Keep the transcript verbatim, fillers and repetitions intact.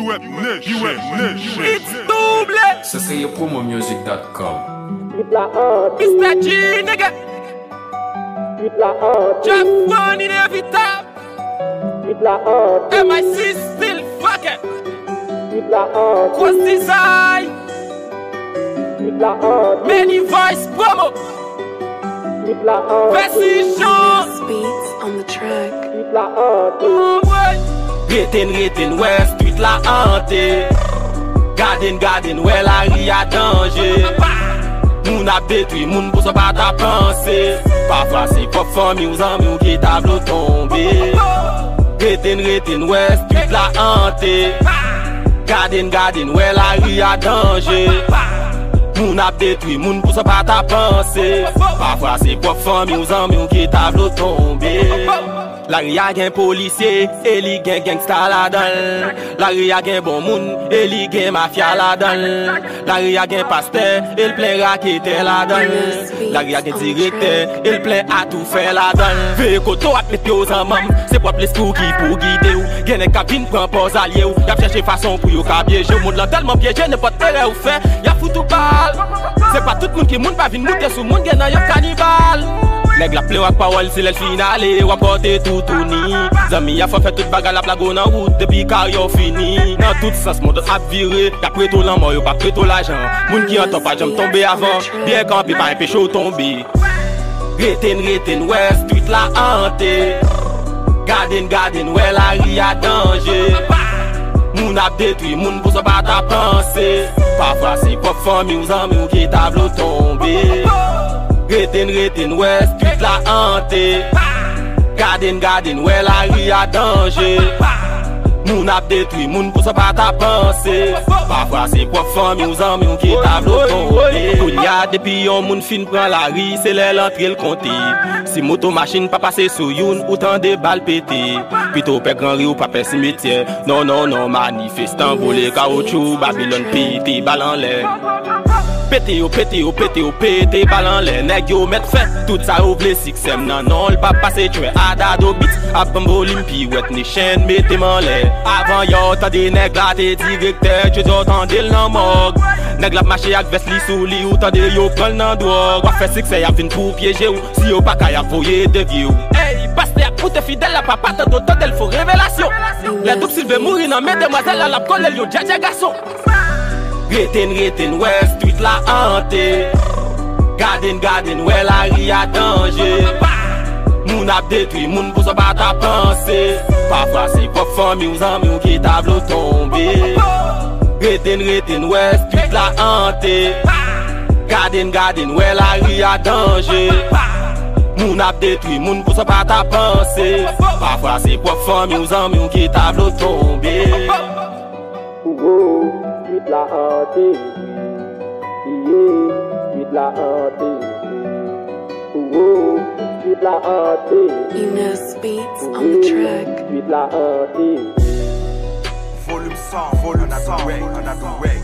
U F Nation, U F Nation. It's double. Seseye promomusic.com. Street la anti. Mister G, nigga. Street la anti. Just one inévitable. Street la anti. M I C still fucking. Street la anti. Cross design. Street la anti. Many voice promo. Street la anti. Precision. Beats on the track. Street la anti. Rete n rete n wè street la ante. Gade n gade n wè lari a danje. Moun ap detwi moun pou sa pa ta panse. Pafwa se pwòp fanmi w zanmi w ki ta vle w tonbe. Rete n rete n wè street la ante. Gade n gade n wè lari a danje. Moun ap detwi moun pou sa pa ta panse. Pafwa se pwòp fanmi w zanmi w ki ta vle w tonbe. Lari a gen polisye e li gen gangsta ladan l. Lari a gen bon moun e li gen mafya ladan l. Lari a gen pastè e l plen raketè ladan l. Lari a gen direktè e l plen atoufè ladan l. Veye kote w ap met pye w zanmanm, se pwòp lespri w ki pou gide w. Gen nèg k ap vin pran pòz alye w, y ap chèche fason pou yo ka pyeje w. Mond lan tèlman pyeje, nenpòt erè ou fè, y ap fout ou bal. Se pa tout moun ki moun, pa vin moute sou moun, gen nan yo kanibal. Nèg la plen w ak pawòl, se lè l fin ale, w ap pòte toutouni. Zanmi a fò fè tout bagay, l ap lage w nan wout depi karyè w fini. Nan tout sans mond ap vire, y ap prete w lanmò, yo p ap prete w lajan. Moun ki an tò pa janm tonbe avan, byen kanpe pa enpeche w tonbe. Rete n rete n wè street la ante. Gade n gade n wè lari a danje. Moun ap detwi moun pou sa pa ta panse. Pafwa se pwòp fanmi w zanmi w ki ta vle w tonbe. Rete n rete n wè street la ante. Gade n gade n wè lari a danje. Moun ap detwi moun pou sa pa ta panse. Pafwa se pwòp fanmi w zanmi w ki ta vle w tonbe. Kounye a depi yon moun fin pran lari, se lè l antre l konte. Si moto machin pa pase sou youn, ou tande bal pete. Pito w pè granri, ou pa pè simetyè. Non, non, non, manifestan boule kawotchou, Babilòn pete bal anlè. Pete yo, pete yo, pete yo, pete bal anlè. Nèg yo mèt fè tout sa yo vle, siksè m nan non l p ap pase. Tchwè Adado Beats ap ban m volim, Piwèt Nation mete m anlè. Avan yè w tande nèg la te direktè, jodi w tande l nan mòg. Nèg la ap mache ak vès li sou li, ou tande yo pran l nan dwòg. W ap fè siksè, y ap vin pou pyeje w. Si yo pa ka, y ap voye devye w. Ey, pastè ap koute fidèl la, papa tande w tande l fo revelasyon. Lè Doub Silve mouri nan men demwazèl la, l ap kole l yon djèdjè gason. Rete n rete n wè street la ante. Gade n gade n wè lari a danje. Moun ap detwi moun pou sa pa ta panse. Pafwa se pwòp fanmi w zanmi w ki ta vle w tonbe. Rete n rete n wè street la ante. Gade n gade n wè lari a danje. Moun ap detwi moun pou sa pa ta panse. Pafwa se pwòp fanmi w zanmi w ki ta vle w tonbe. Owo, street la ante wi. Iye, street la ante wi. Owo, street la ante wi. Enos Beats on the track. Street la ante wi. Volume sound, volume sound, another way, another way.